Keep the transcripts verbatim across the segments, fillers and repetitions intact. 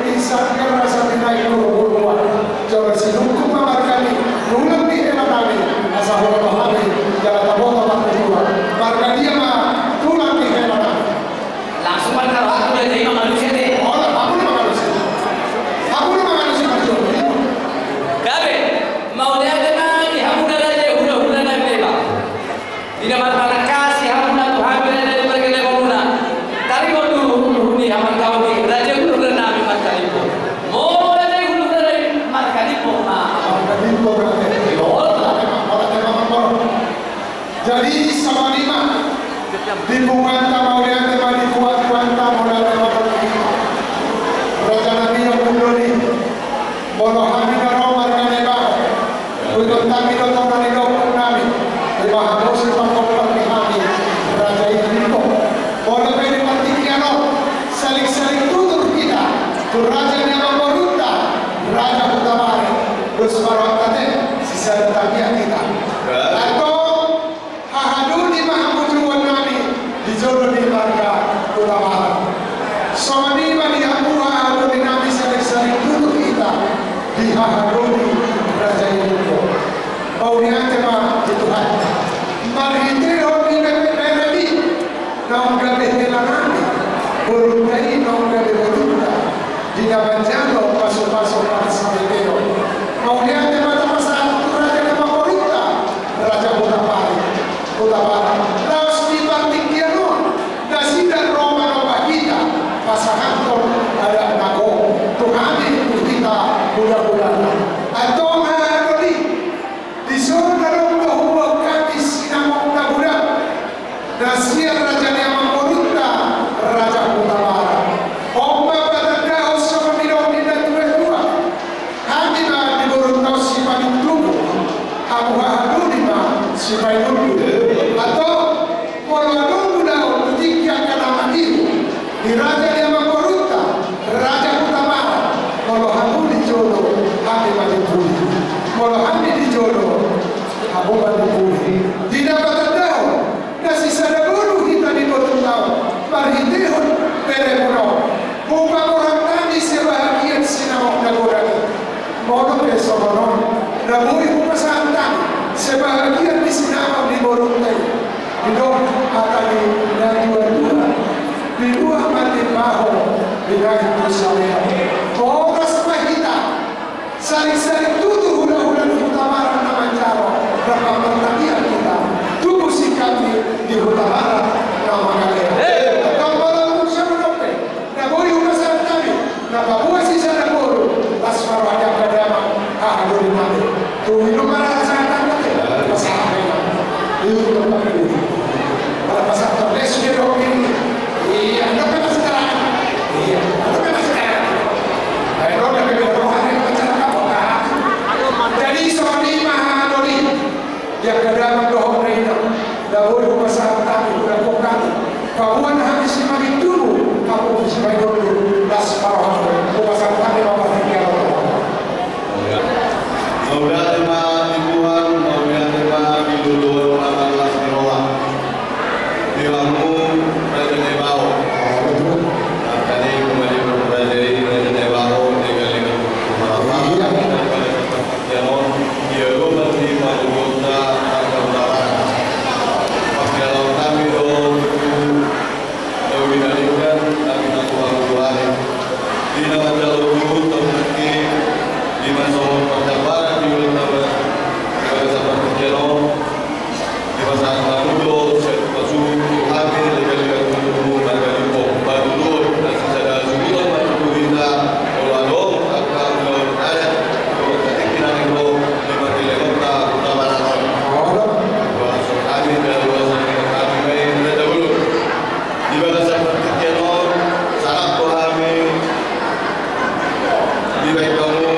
Insan ke rasa tinai kuru-kuruan. Jolo sinungkun ma marga ni tulang ni hela nami, asa hurang hami jala taboto ma tulang. Marga dia ma tulang ni hela nami. Langsung ma na rahat tu dia jadi mangalusi ate. Olo, aku na mangalusi. Aku na mangalusi marga. Gabe, mauliate ma di hamuna raja hula-hula na beba. Di na marpanangkasi hamuna tu hami raja di marga Lemonuna. Tarima do luhut ni hamargaon ni raja hula-hula nami marga Limbong. Molo raja hula-hula nami marga Limbong ma. Marga Limbong, raja. Olo. Jadi songon i ma di punguanta, mauliate ma di punguanta, mauliate ma di raja nami, Ompu Doli. Molo hami na ro marga Nababan, huihuthon hami do tona ni dompung nami, di hamusi pangkompar ni hami raja i Limbong. Molo pe di partingkian on saling-saling tutur hita tu raja ni amangborunta, raja Hutabarat, dos ma rohanta ate, sisada tangiang hita. Antong, hahadoli ma hamujuon nami di jolo ni marga Hutabarat. Songon i ma di hamu hahadoli nami, saling-saling tutur hita di hahadoli raja i Limbong. Mauliate ma di Tuhan. Marhitehon di bere-bere i naung gabe hela nami, borunta i naung gabe borunta. Di na manjalo pasu-pasu parsaoran. Mauliate ma tapasahat tu raja ni amangborunta, raja Hutabarat. Hutabarat. Laos di partingkian on nasida ro manopa hita, pasahathon adat na gok tu hami, tu hita hula-hulana. Antong hahadoli, dison adong do huboan hami sinamot na godang na sian raja ni amangborunta, raja Hutabarat. On ma patandahon songon nidok ni natua-tua: Hami ma di borunta on sipajumpang, hamu hahadoli ma sipainundul. Antong, molo adong ulaon tu tingki angka na mangihut di raja ni amangborunta, raja Hutabarat, molo hamu di jolo, hami ma di pudi. Molo hami di jolo, hamu ma di pudi. Di na patandahon na sisada boru hita di borunta on, marhitehon beremuna on. Hupaboa hami sebahagian sinamot na godang i. Molo pe songon on, na boi hupasahat hami sebahagian ni sinamot ni borunta i. Didok hata ni natua-tua: Pinuah ma timbaho, binahen tu salean. Horas ma hita saling-saling tutur, hula-hula ni Hutabarat na manjalo, rap martangiang hita tu musik hami di Hutabarat na mangalean. Antong molo tung songon on pe, na boi hupasahat hami, na paboa sisada boru, las ma roha ni angka damang, hahadoli nami. Tu inum ma ra sahatan nami, pasahat ma inang. Inum ma ra. Pala pasahat tu les dia dong ini. Ia, anda kan masih terang. Ia, anda kan masih terang. Ayo, anda kan masih terang. Jadi songon i ma hahadoli. Di angka damang dohot na inang, na boi hupasahat hami, hudangkon hami. Paboa hami simangintubu, hamu simanginundul, las ma rohamu, hupasahat hami ma partingkian on. Mauliate ma di Tuhan, mauliate ma di luluan na marlas ni roha. Di hamu raja na ibaho. Angka ni pumadi raja i, raja na ibaho, di galian. Ia. Ia, dohot di pangulunta angka utama. Pangkialaon nami do tu na uli na denggan, nami na tuatua i. Di na manjalo tu taon nangkin, di na songon parjambaran di uli na ba-, di bagasan partingkian on. Dipasahat hamu do sian pasu tu hami, lega-lega tubumu marga Limbong. Patuluhon na sisada suhut ma tu hita, molo adong angka ulaon adat, molo tatingki nami do, di margelemonta Hutabarat on. Molo songon hami, daluasan hami ma i, raja bolon. Di bagasan partingkian on, sahat do hami dibahen hamu.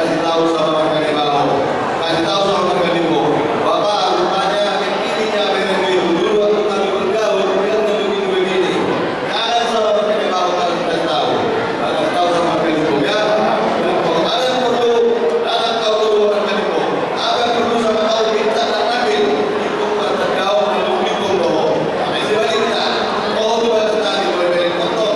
Kasih tahu sama marga Limbao. Kasih tahu sama marga Limbao. Bapak, rupanya ini nya bereng itu dulu waktu kami bergaul, dia begini-begini. Jangan sama marga Limbao, harus kasih tahu. Kasih tahu sama marga Limbao, ya. Dan kalau ada yang perlu, datang kau ke rumah marga Limbao. Apa yang perlu sama kau, minta dan ambil. Itu bukan terjauh, lalu di Limbao. Sampai sebaliknya. Oh, tuh, harus tadi, boleh bereng kotor.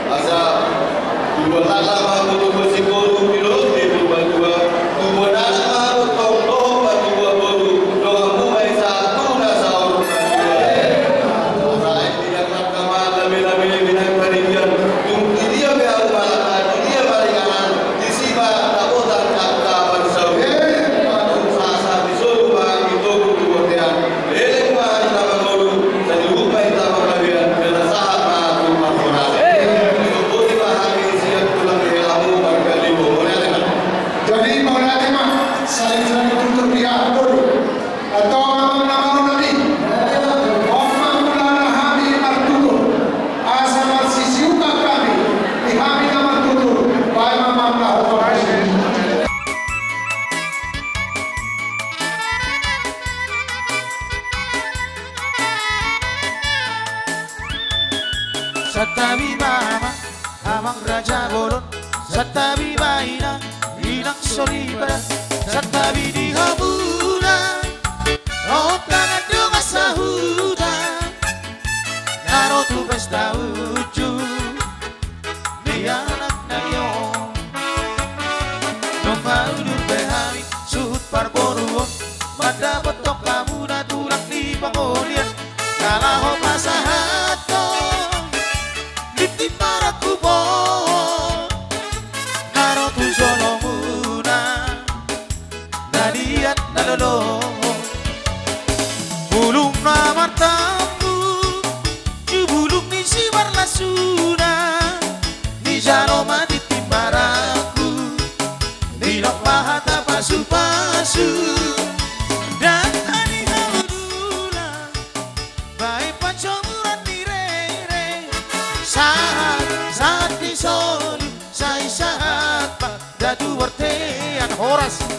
Asa tubuan laklak ma hamu tu bosi boru, di lolosi Purbatua. Tubuan anak ma hamu tong dohot patubuan boru, donganmu ma i sahat tu na saur matua. Asa aek di dakdanak ma lame-lame di na panidian. Tung di dia pe hamu malangka, di dia ma di kanan, disi ma dapotan angka pansamotan. Tung sahat-sahat ni solu ma i togu tu bontean. Leleng ma hita mangolu, saluhut ma hita mangkabian, jala sahat ma tu parhorasan. Somboti ma hami sian tulang ni helamu marga Limbao. Mauliate ma. Jadi mauliate ma, saling-saling tutur di aha boru. Antong amang na mangolu nami. On ma mulana hami martutur. Asa marsisiukan hami, di hami na martutur, baen ma amang na hombar. Santabi ma amang, amang raja bolon. Santabi ma inang, inang soripada. Santabi di hamuna, on tangan dongan sahuta, na ro tu pesta unjuk ni anakna i on. Nunga udur be hami suhut parboruon, mandapothon hamuna tulang ni pangolian, na laho pasahathon tintin marangkup on, na ro tu jolomuna. Na liat na lolo, bulung na martambu, tu bulung ni simarlasuna, dijalo ma tintin marangkup, didok ma hata pasu-pasu. Dangka ni hau tulang, baen pansomuran ni rere, sahat, sahat di solu, sai sahat ma da tu bontean. Horas.